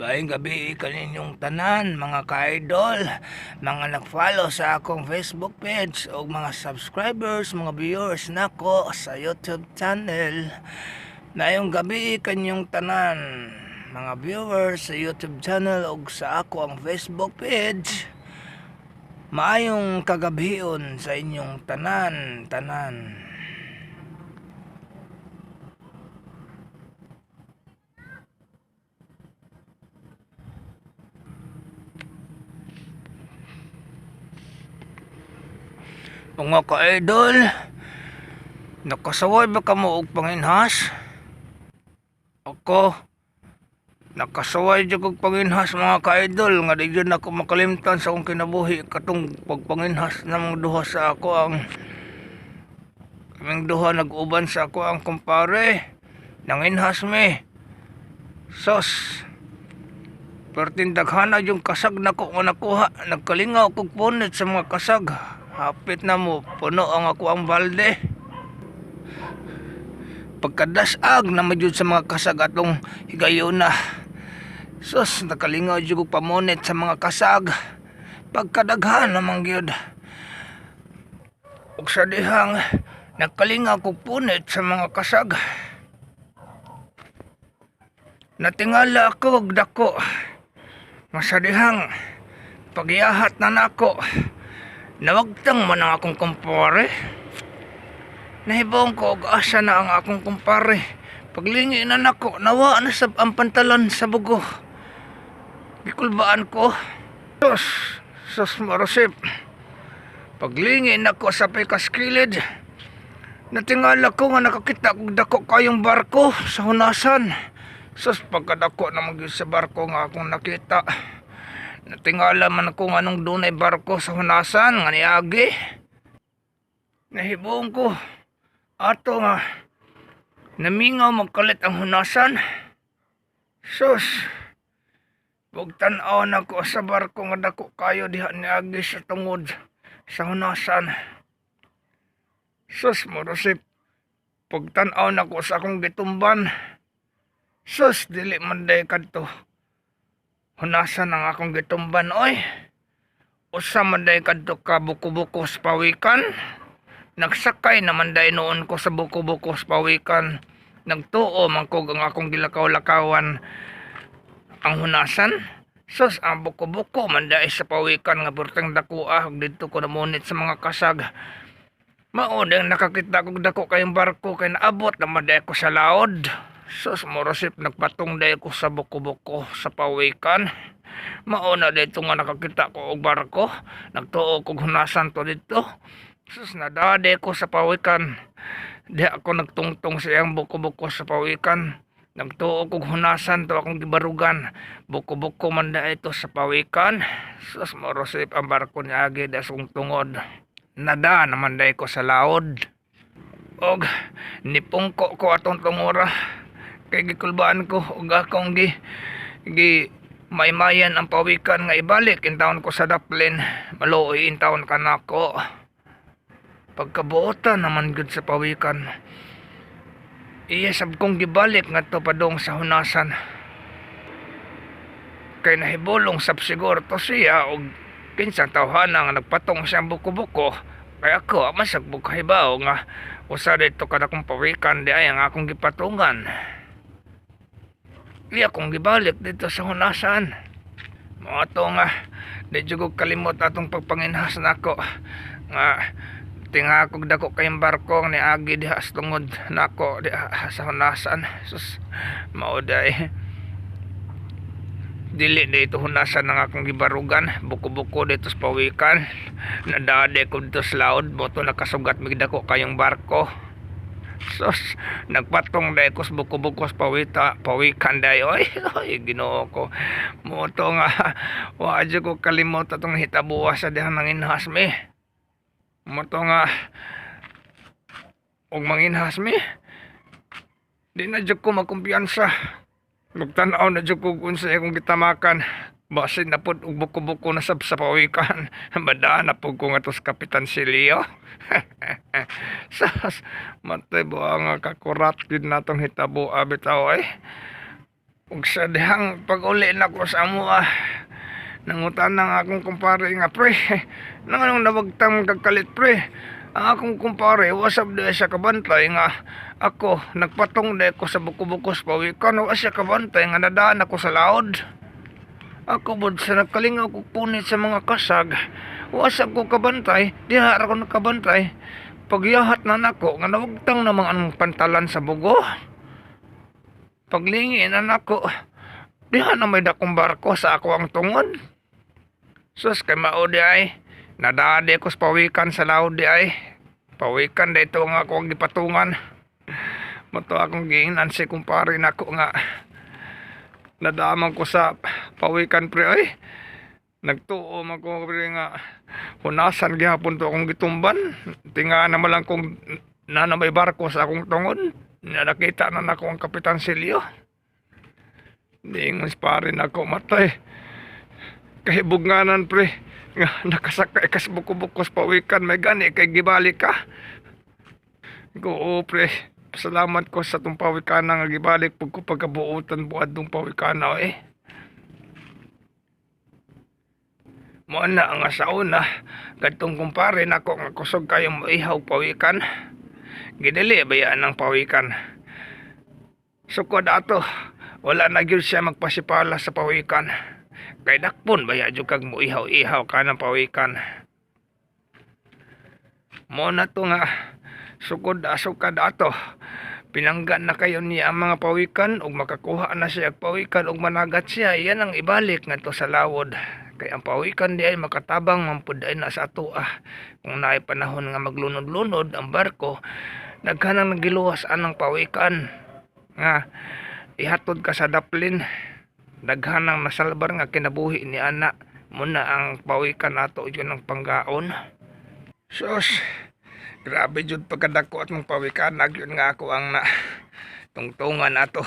Maayong gabi kaninyong tanan, mga ka-idol, mga nag-follow sa akong Facebook page o mga subscribers, mga viewers nako sa YouTube channel. Maayong gabi kaninyong tanan, mga viewers sa YouTube channel o sa ako ang Facebook page. Maayong kagabhion sa inyong tanan, tanan. Mga ka-idol, nakasaway ba kamo og panginhas? Ako, nakasaway jud og panginhas, mga ka-idol, nga di jud nako makalimtan sa akong kinabuhi katong pagpanginhas namong duha sa ako ang kaming duha nag-uban sa ako ang kumpare. Nanginhas mi. Sos, perting daghana yung kasag nako nga nakuha. Nagkalingaw kog punit sa mga kasag. Hapit na mo puno ang ako ang balde. Pagkadasag na jud sa mga kasag atong higayuna. Sus, nakalingaw jud og pamunit sa mga kasag. Pagkadaghan naman gyud. Ug sa dihang nagkalingaw kog punit sa mga kasag, natingala ako og dako. Nga sa dihang pagiyahat na nako, nawagtang man ang akong kumpare. Nahibong ko og asa na ang akong kumpare. Paglingi na nako, nawa na sab ang pantalon sa bugo. Gikulbaan ko. Sus, sus marosip. Paglingi nako sa pikas kilid, natingala ko nga nakakita kog dako kayong barko sa hunasan. Sus, pagkadako naman gyud sa barko nga akong nakita. Natingala man ako nga anong dunay barko sa hunasan nga niagi. Nahibong ko ato nga namingaw magkalit ang hunasan. Sus, pagtan-aw nako sa barko nga dako kayo diha niagi sa tungod sa hunasan. Sus, morosip, pagtan-aw nako sa akong gitumban. Sus, dili man day kadto hunasan ang akong gitumban, oy. Usa man day kadto ka buko-buko sa pawikan. Nagsakay naman day noon ko sa buko-buko sa pawikan. Nagtuo man ko ang akong gilakaw-lakawan ang hunasan. Sus, ang buko-buko man day sa pawikan nga perteng dakoa ug didto ko namunit sa mga kasag. Mao ding nakakita kog dako kayong barko kay naabot naman day ko sa laod. Sus, morosip, nagpatong day ko sa buko-buko sa pawikan. Mao na dito nga nakakita ko og barko. Nagtuo kog hunasan to dito. Sus, nadade ko sa pawikan. Di ako nagtungtong sa iyang buko-buko sa pawikan. Nagtuo kog hunasan to akong gibarugan. Buko-buko man da ito sa pawikan. Sus, morosip, ang barko niagi da sa akong tungod. Nada naman day ko sa laod. Og nipungko ko atong tungora. Kay gikulbaan ko og akong gi gi maymayan ang pawikan nga ibalik intawon ko sa daplin. Maluoy intawon kanako. Pagkabuotan naman gud sa pawikan. Iya sab kong gibalik ngadto padung sa hunasan. Kay nahibulong sab siguro to siya og kinsang tawhana nga nagpatong siyang buko-buko. Kay ako man sad ko kahibaw nga usa dito kada akong pawikan di ay ang akong gipatungan. Iya kong gibalik dito sa hunasan. Mao to nga di jud ko kalimot atong pagpanginhas nako nga tinga kog dako kayong barko nga niagi diha sa tungod nako diha sa hunasan. Sus, mao day. Dili na ito hunasan ang akong gibarugan. Buko-buko dito sa pawikan. Nadade ko dito sa laod. Boto nakasugat mig dako kayong barko. Sus, nagpatong day ko sa buko-buko sa pawikan day. Oy, oy, Ginoo ko. Moto nga, wa jud ko kalimot atong hitabuha sa dihang nanginhas mi. Moto nga, og manginhas mi, di na jud ko makumpiyansa. Magtan-aw na jud ko kung unsa akong gitamakan. Basin na pod og buko-buko na sab sa pawikan. Badaan na pod ko ngadto sa Kapitan Silio. Sas, matay buha nga kakurat yun natong hitabo bitaw ay. Ug sa dihang pag-uli nako sa amoa, nangutan ang akong kumpare nga, "Pre, nanganong nawagtang kag kalit, pre?" Ang akong kumpare, wa sab diay siya kabantay nga ako nagpatong diay ko sa buko-bukos pawikan. Wa siya kabantay nga nadaan ako sa laod. Ako bod sa nagkalingaw ko punit sa mga kasag, wa sab ko kabantay, diha ra ko nakabantay. Pagyahat na nako nga nawagtang namang ang pantalan sa bugo. Paglingi na nako, diha na may dakong barko sa ako ang tungod. Sus, kay mao di ay. Nadaadi ko sa pawikan sa laod di ay. Pawikan dito nga ako ang gipatungan. Mao to akong giingnan si kumpare nako nga nadaman ko sa pawikan, pre, oy. Nagtuo man ko, pre, nga hunasan gihapon to akong gitumban. Tinga na man lang kung na may barko sa akong tungod. Na nakita na nako ang Kapitan Silyo. Niingon si pare nako, "Matay. Kahibugnanan, pre, nga nakasakay kas buko-bukos pawikan, may gani kay gibalik ka." Ko, "Oo, pre. Salamat ko sa tong pawikana nga gibalik pag ko pagkabuotan buad tong pawikana eh." Mo na ang sa una, kadtong kumpare nako nga kusog kayo moihaw pawikan. Gidili bayaan ang pawikan. Sukod ato, wala na gyud siya magpasipala sa pawikan. Kay dakpon baya jud kag moihaw-ihaw ka ng pawikan. Mo na to nga sukod asukad ato, pinangga na kayo niya ang mga pawikan ug makakuha na siya og pawikan ug managat siya, yan ang ibalik ngadto sa lawod. Kay ang pawikan di ay makatabang man pud ay na sa atoa. Kung naay panahon nga maglunod-lunod ang barko, daghan ang nagiluwas anang pawikan nga ihatod ka sa daplin. Daghan ang nasalbar nga kinabuhi ni ana. Muna ang pawikan ato yun ang panggaon. Sus, grabe jud pagkadako at mong pawikan. Nagyun nga ako ang na tungtungan ato.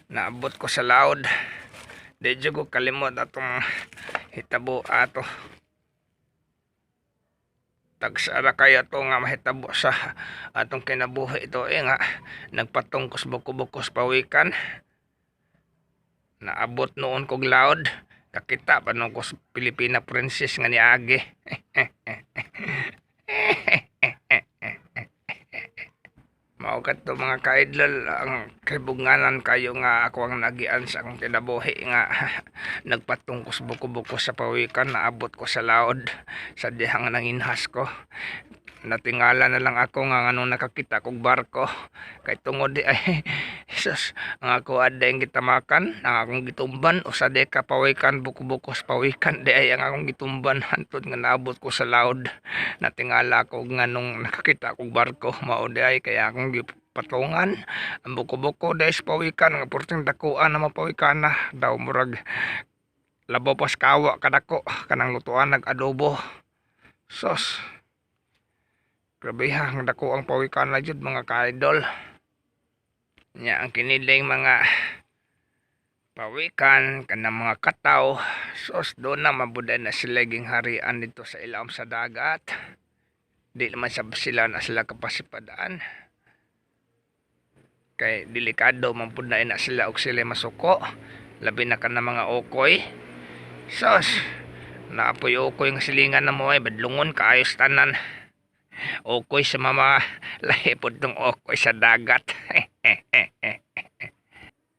Naabot ko sa laod. Di jud ko kalimot atong hitabo ato. Tagsara kaya to nga mahitabo sa atong kinabuhi ito eh nga nagpatong kos buko-bukos pawikan. Naabot noon kog laod. Kakita pa noon ko sa Pilipina Princess nga niagi. Mao kadto, mga kaidlal, ang kahibugnanan kayo nga ako ang nagian sa akong kinabuhi nga nagpatungkos buko-buko sa pawikan, naabot ko sa laod sa dihang nanginhas ko. Natingala na lang ako nga nganong nakakita kog barko kay tungod di ay sus, ang ako aday ang gitamakan, ang akong gitumban usa di ka pawikan, buko-buko sa pawikan di ay ang akong gitumban hantod nga naabot ko sa laod. Natingala ko nganong nakakita kog barko. Mao di ay kaya akong gipatungan ang buko-buko di ay sa pawikan nga porting dakuan na mapawikana daw, murag labaw pas kawa kadako kanang lutuan nag adobo. Sos, grabe ha ang dako ang pawikan na jud, mga ka-idol. Nya ang kiniling mga pawikan kanang mga kataw, sos, doon na mabuday na sila ging harian dito sa ilawom sa dagat. Di naman sab sila na sila kapasipadaan kay delikado man pud na ina sila og sila masuko, labi na kana mga okoy. Sos, naapoy okoy nga silingan na mo ay badlungon kaayos tanan. Okoy sa mama, lahi pod tong okoy sa dagat.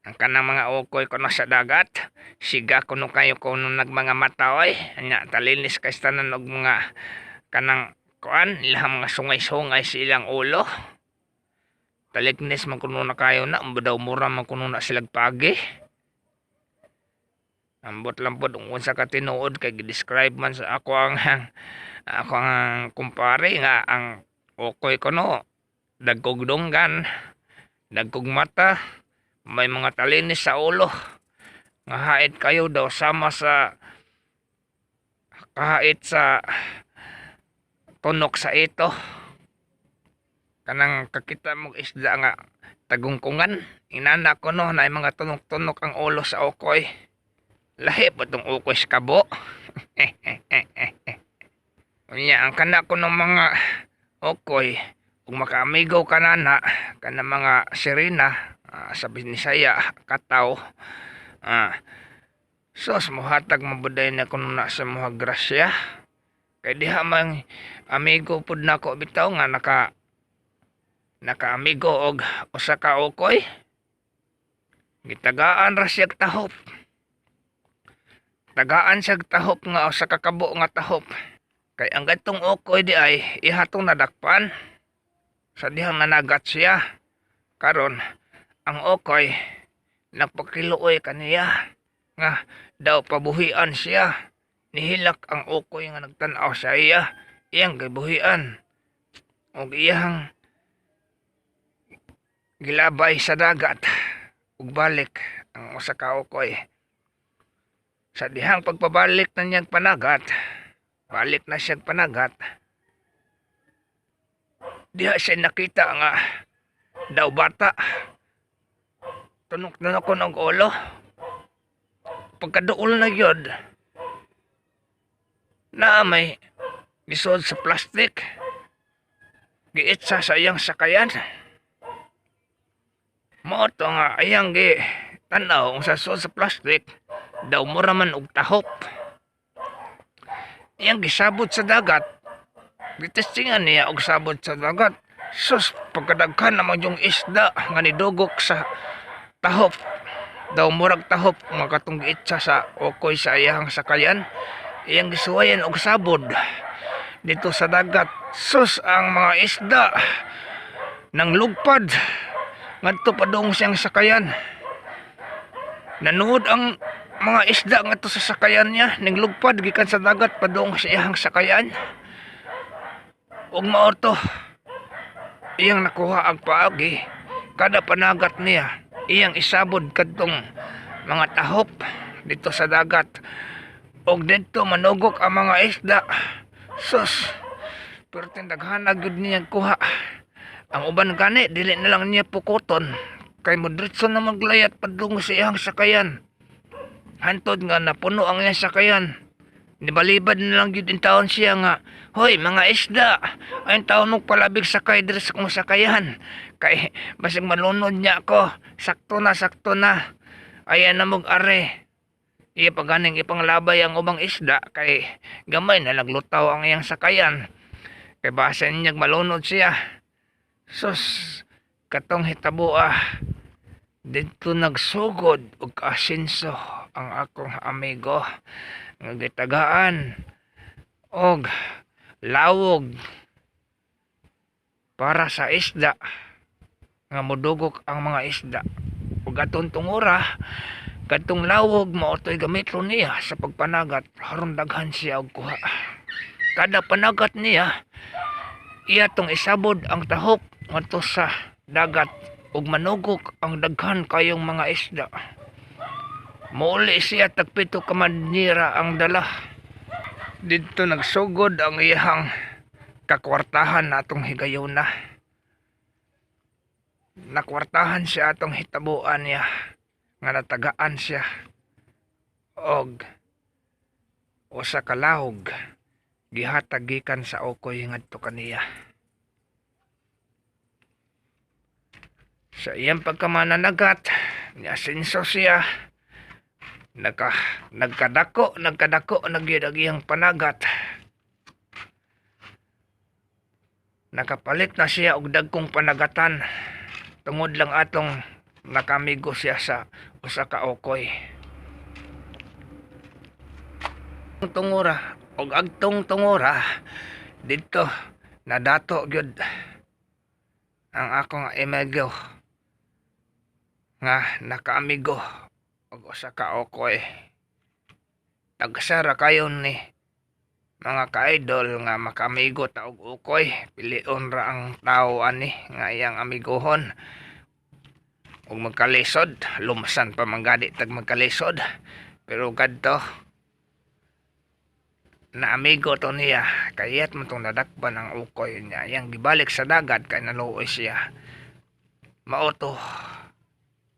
Ang kanang mga okoy kuno sa dagat, siga kuno kayo kuno nagmanga mata oy. Nya talinis kay tanan og mga kanang kuan ilang mga sungay-sungay sa ilang ulo. Taliknis man kuno na kayo na daw, mura man kuno na silag pagi. Ambot lang pod kung unsa ka tinuod kay gi-describe man sa ako ang kumpare nga ang okoy kuno dagkog dunggan, dagkog mata, may mga talinis sa ulo nga hait kayo daw, sama sa kahait sa tunok sa ito, kanang kakita mong isda nga tagungkungan, inana ko no na mga tunok-tunok ang ulo sa okoy. Lahi pa tong okoy sa kabo. Unya ang kana ko ng mga okoy, kung makaamigo ka na na kana mga sirena. Sa Binisaya, kataw. Sos, muhatag mabuday na kuno na sa mga grasya. Kay diha man amigo pud nako bitaw nga nakaamigo og usa ka ukoy. Gitagaan ra siyag tahop. Tagaan siyag tahop nga usa ka kabo nga tahop. Kay ang gadtong ukoy di ay ihatong nadakpan sa dihang nanagat siya. Karon ang ukoy nagpakiluoy kaniya nga daw pabuhian siya. Nihilak ang ukoy nga nagtan-aw sa iya, iyang gibuhian og iyang gilabay sa dagat ug balik ang usa ka ukoy. Sa dihang pagpabalik na niyang panagat, balik na siyang panagat, diha siya nakita nga daw bata, tunok-tunokon og ulo. Pagkaduol na gyud, naa may lisod sa plastic, giitsa sa iyang sakayan. Mao to nga iyang gi tan-aw ang sa sud sa plastic, daw mura man og tahop. Iyang gisabot sa dagat, gitestingan niya og sabot sa dagat. Sus, pagkadaghan naman yung isda nga nidugok sa tahop, daw murag tahop nga katong giitsa sa ukoy sa iyang sakayan. Iyang gisuwayan og sabod dito sa dagat. Sus, ang mga isda nang lugpad ngadto padung siyang sakayan. Nanuod ang mga isda ngadto sa sakayan niya, ning lugpad gikan sa dagat padung sa iyang sakayan. Ug mao to iyang nakuha ang paagi. Kada panagat niya, iyang isabod kadtong mga tahop dito sa dagat og didto manugok ang mga isda. Sus, pero tindaghan gyud niya kuha. Ang uban gani dili na lang niya pukoton kay modritso na maglayat padung sa iyang sakayan, hantod nga napuno ang iyang sakayan. Nibalibad na lang gyud taon siya nga, "Hoy, mga isda, ay taon mo palabig sakay diri sa kong sakayan kay basig malunod niya ako. Sakto na, sakto na. Ayan na mog are." Iya pa ganing ipanglabay ang ubang isda kay gamay na naglutaw ang iyang sakayan kay basin niya malunod siya. Sus, katong hitaboa, didto nagsugod og kaasinso ang akong amigo nga gitagaan og lawog para sa isda nga modugok ang mga isda. Ug atong tungura, kadtong lawog mao to'y gamiton niya sa pagpanagat aron daghan siya og kuha. Kada panagat niya, iya tong isabod ang tahop ngadto sa dagat ug manugok ang daghan kayong mga isda. Mouli siya, tagpito ka manyera ang dala. Didto nagsugod ang iyang kakwartahan atong higayuna. Nakwartahan siya atong hitabuan niya nga natagaan siya og usa ka lahog gihatag gikan sa ukoy ngadto kaniya. Sa iyang pagkamananagat, niasenso siya, nagkadako na gyud ang iyang panagat. Nakapalit na siya og dagkong panagatan tungod lang atong nakamigo siya sa usa ka ukoy. Tungura og agtong tungura, didto nadato gyud ang akong amigo nga nakaamigo og usa ka ukoy. Tagsara kayo ni mga ka-idol nga makaamigo ta og ukoy. Pilion ra ang tao ani nga iyang amigohon. Ug magkalisod, lumasan pa man gani tag magkalisod. Pero kadto na amigo to niya, kayat man tong nadakpan ang ukoy niya, iyang gibalik sa dagat kay naluoy siya. Mao to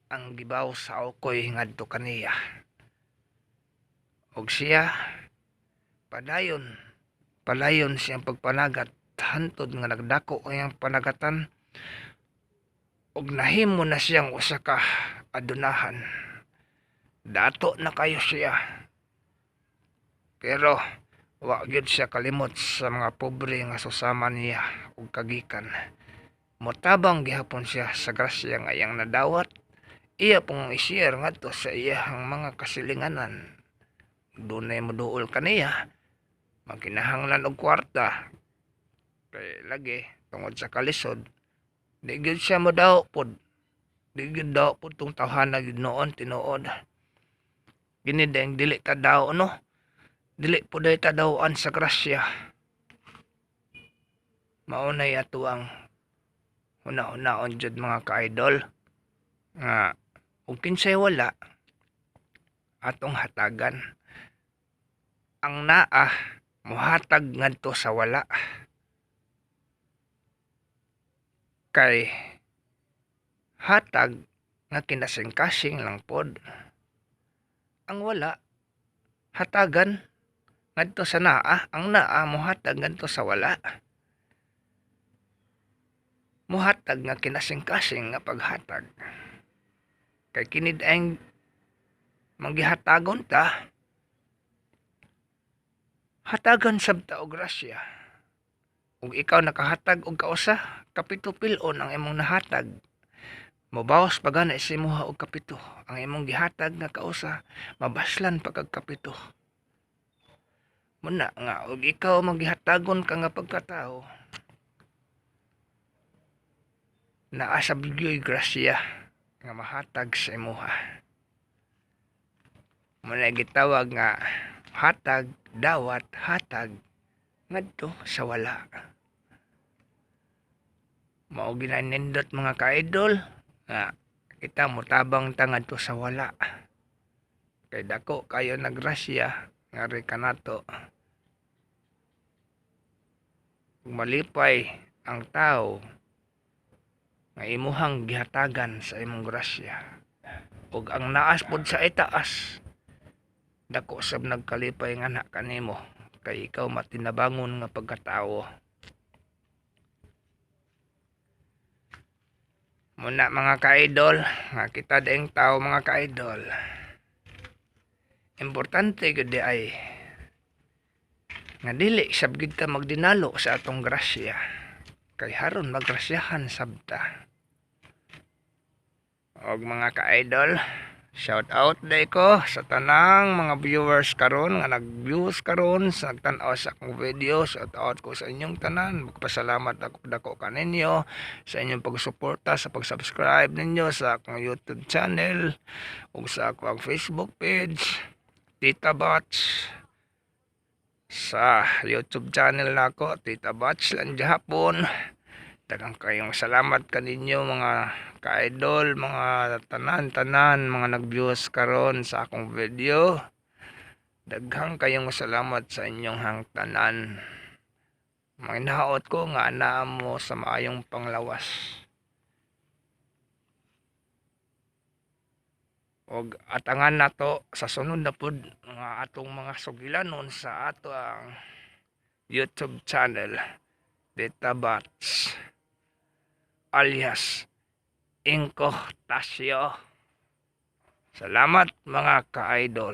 ang gibaw sa ukoy ngadto kaniya. Og siya padayon, palayon siyang pagpanagat hantod nga nagdako ang iyang panagatan. Ug nahimo na siyang usa ka adunahan. Dato na kayo siya. Pero wa gyud siya kalimot sa mga pobre nga susama niya ug kagikan. Motabang gihapon siya sa grasya nga iyang nadawat. Iya pong i-share ngadto sa iyang mga kasilinganan. Dunay moduol kaniya, magkinahanglan og kwarta. Kay lagi tungod sa kalisod, di gyud siya modaw pod. Di gyud daw pod tong tawhana gyud noon, tinuod. Gini deng dili ta daw, no? Dili po day ta dawan sa grasya. Maunay ato ang huna-hunaon jud, mga ka-idol, nga ug kinsay wala, atong hatagan. Ang naa mohatag ngadto sa wala. Kay hatag nga kinasing-kasing lang pod. Ang wala hatagan ngadto sa naa, ang naa mohatag ngadto sa wala. Mohatag nga kinasing-kasing nga paghatag. Kay kinid ang manggihatagon ta, hatagan sab ta og grasya. Ug ikaw nakahatag og kausa, kapito pil-on ang imong nahatag. Mobawas pa gani sa imuha og kapito. Ang imong gihatag nga kausa, mabaslan pa kag kapito. Muna nga og ikaw maghihatagon ka nga pagkatao, naa sa gyoy grasya nga mahatag sa imuha. Muna gitawag nga hatag, dawat, hatag ngadto sa wala. Mao ginanindot, mga ka-idol, nga kita motabang ta ngadto sa wala. Kay dako kayo na grasya ngari kanato. Malipay ang tao nga imuhang gihatagan sa imong grasya. Ug ang naas pod sa itaas, dako sab nagkalipay nga na kanimo kay ikaw matinabangon nga pagkatawo. Muna, mga ka-idol, nga kita ding tao, mga ka-idol. Importante gud di ay nga dili sab gid ta magdinalo sa atong grasya kay haron magrasyahan sab ta. Og mga ka-idol, shout out day ko sa tanang mga viewers karon nga nag-views karon sa nagtan-aw sa akong video. Shout out ko sa inyong tanan. Magpasalamat ako dako kaninyo sa inyong pagsuporta sa pag-subscribe ninyo sa akong YouTube channel ug sa akong Facebook page, Tita Bats. Sa YouTube channel nako, Tita Bats lang gihapon. Daghang kayong salamat kaninyo, mga ka-idol, mga tanan-tanan, mga nag-views karon sa akong video. Daghang kayong salamat sa inyong hangtanan. Mga ko nga anaa mo sa maayong panglawas. Og atangan nato sa sunod na pud nga atong mga sugilanon sa ato ang YouTube channel, Tita Bats alias Inko Tasio. Salamat, mga ka-idol.